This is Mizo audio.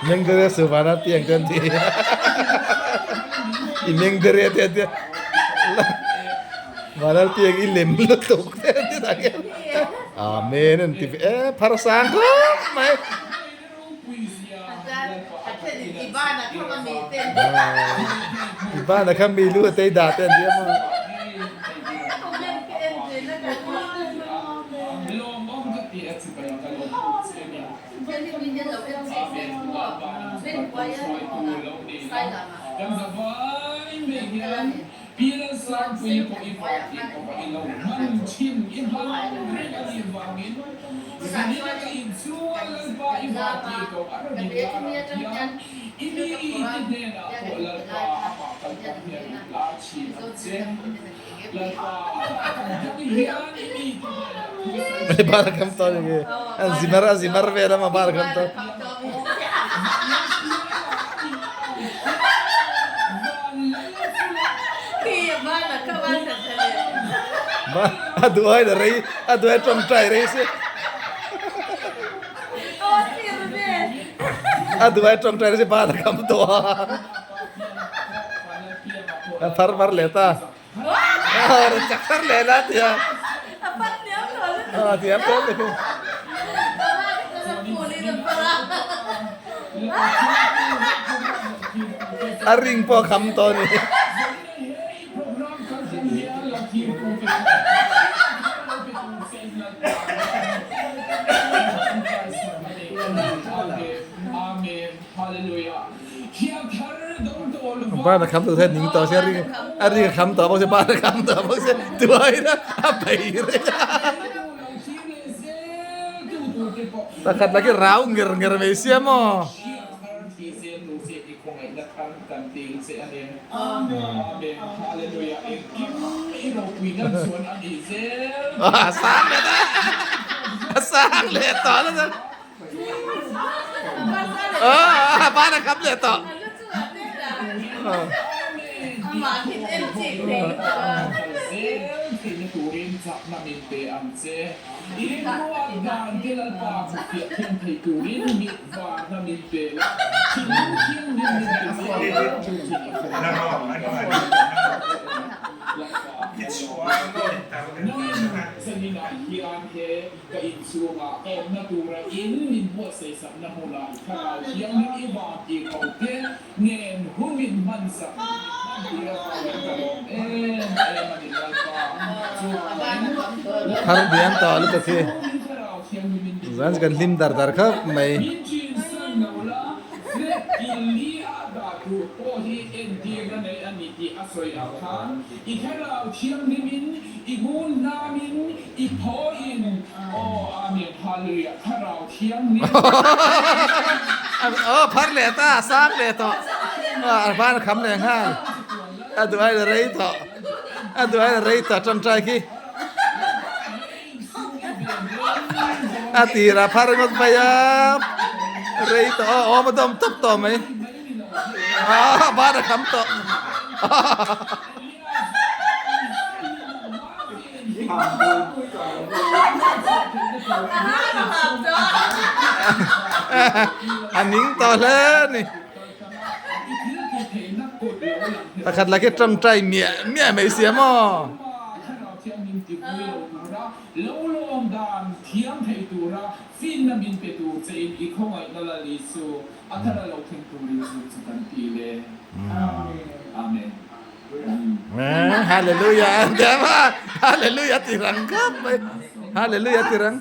Mengdere su vana piang te an ti. I mengdere te an ti. Vana piang i lem lutuk te an ti tak hian. Amen an ti ve e phar sang khawp mai. I bana kha mi lu a tei dah te an ti a maw. Bar kam to ni an zimar a zimar ve lama bar kam to. A duai da rei a duai tawngtai rei si. A duai tawngtai rei si bar kam to. A thar var leh ta. A rawn chak thar leh la tia. A thiam tawh le. A ring pawh a kham tawh a ni. Ban a kham tawh hian ning tawh se a ring a ring a kham tawh bawk se ban a kham tawh bawk se tuain a bei reng a pakhat lah khi rau nger nger mai sia maw. A sang leh ta a sang leh tawh la a ban a kham leh tawh. Thar diam tawh lutuk hi zan kan hlim dar dar khawp mai. Aw phar leh ta a sang leh tawh a van a kham leh nghal a duh ai la rei tawh a duh ai la rei tawh tawngtai khi a tir a phar ngawt mai a rei tawh aw awm a dawm tawp tawh mai a van a kham tawh. A ning tawh hle a ni. Pakhat lah khi tawngtai miah miah mai sia maw. Hallelujah an ti a, Hallelujah ti rang khawp mai, Hallelujah ti rang.